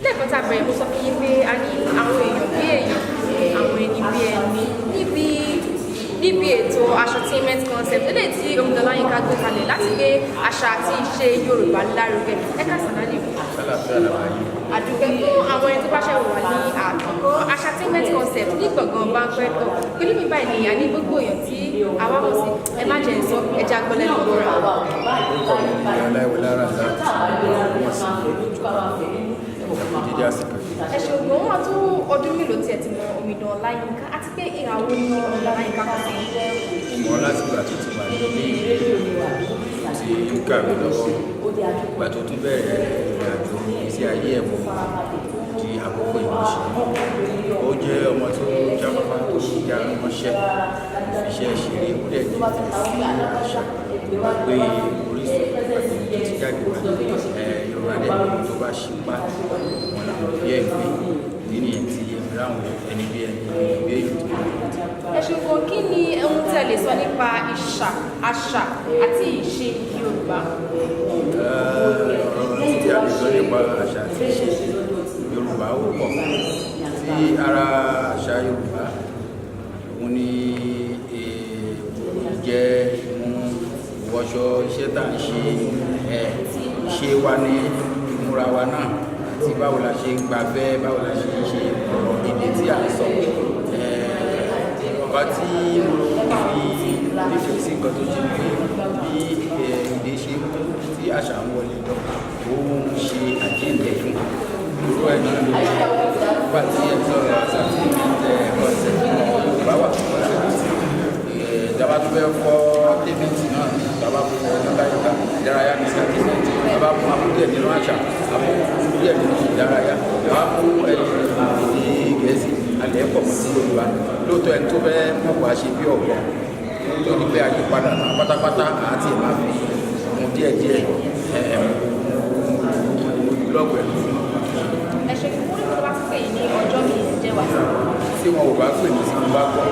Lẹ́ẹ̀kan tá a bẹ̀rẹ̀, mo sọ fún yín pé a ní àwọn èèyàn bí èèyàn, àwọn ẹni bí ẹni níbi ètò Ashotainment Concept eléyìí tí Omidan Ọláyínká gbé kalẹ̀ láti gbé àṣà àti ìṣe Yorùbá lárugẹ. Ẹ káàsán, Daddy. Ṣàlàfíà làwọn yìí. Àdúgbò fún àwọn ẹni tó bá ṣe wà ní àkọ́kọ́ Ashotainment Concept ní gbọ̀ngàn banquet hall. Pẹ̀lú mi báyìí nìyà ní gbogbo èèyàn tí àwa mọ̀ sí. Ẹ má jẹ́ sọ, ẹ jẹ́ agbọ́lẹ̀ lọ́wọ́. Orúkọ mi ní Ọláìwọlá Razak, wọ́n sì ìjọba ẹ̀kú dídí àsìkò yìí. Ẹ ṣeun. Wọn tó ọdún mélòó tí ẹ ti mọ Omidan Ọláyínká, àti pé ìhàwó ní Omidan Ọláyínká kọ sí? Mọ́ láti ìgbà tó ti wà ní ilé ìwé tí ń kàwé lọ́wọ́, ìgbà tó tún bẹ̀rẹ̀ ìrìn àjò ìgbésí ayé ẹ̀kọ́ di àkókò ìmọ̀ṣẹ́. Ó jẹ́ ọmọ tó jáfáfá, tó jára mọ́ṣẹ́, fiṣẹ́ ṣeré, ó dẹ̀ nífẹ̀ẹ́ sí àṣà pé orísun tó ti jáde wá. Yorùbá dẹ̀ ní tó bá ṣípá wọn làwọn bí ẹ̀ gbé. Ìdí nìyẹn tí ẹ̀mí ráwọn ẹni bí ẹni bí èèyàn tó wà. Ẹ ṣeun gan. Kí ni ohun tí ẹ lè sọ nípa ìṣà, àṣà àti ìṣe Yorùbá? Ọ̀rọ̀ tí a lè sọ nípa àṣà àti ìṣe Yorùbá ó pọ̀. Tí ara àṣà Yorùbá, òun ni jẹ mú, ìwọṣọ, iṣẹ́ tá à ń ṣe, ìṣe wa ní ìmúra wa náà, àti báwo la ṣe ń gbafẹ́, báwo la ṣe ń ṣe ọ̀rọ̀ èdè tí à ń sọ. Ọ̀kan tí mo fi nífẹ̀ẹ́ sí nǹkan tó ṣe pé bí èdè ṣe ń kú, tí àṣà ń wọlé lọ, ó ń ṣe àjíǹde fún irú ẹ̀ náà ló nígbà tí ẹ sọ̀rọ̀ àṣà tí concept Yorùbá wà fún concept. Ìjọba tó fẹ́ kọ́ entertainment náà, ìjọba fún yíká ìdárayá ní entertainment, ìjọba fún amúdíẹ̀ nínú àṣà, amúdíẹ̀ nínú ìdárayá, ìjọba fún èdè Gẹ̀ẹ́sì alẹ́ pọ̀ mọ́ sí Yorùbá. Lóòótọ́, ẹni tó fẹ́ mọ̀ wá ṣe bí ọ̀pọ̀ tó ní pé àyípadà tán pátápátá àti ẹ̀ máa fi mú díẹ̀díẹ̀ ẹ̀ lọ́pọ̀ ẹ̀ fún. Ẹ ṣe fún ní tó bá tún pè yín ní ọjọ́ mi, jẹ́ wá sí. Tí wọn ò bá pè mí, sí mo bá gbọ́.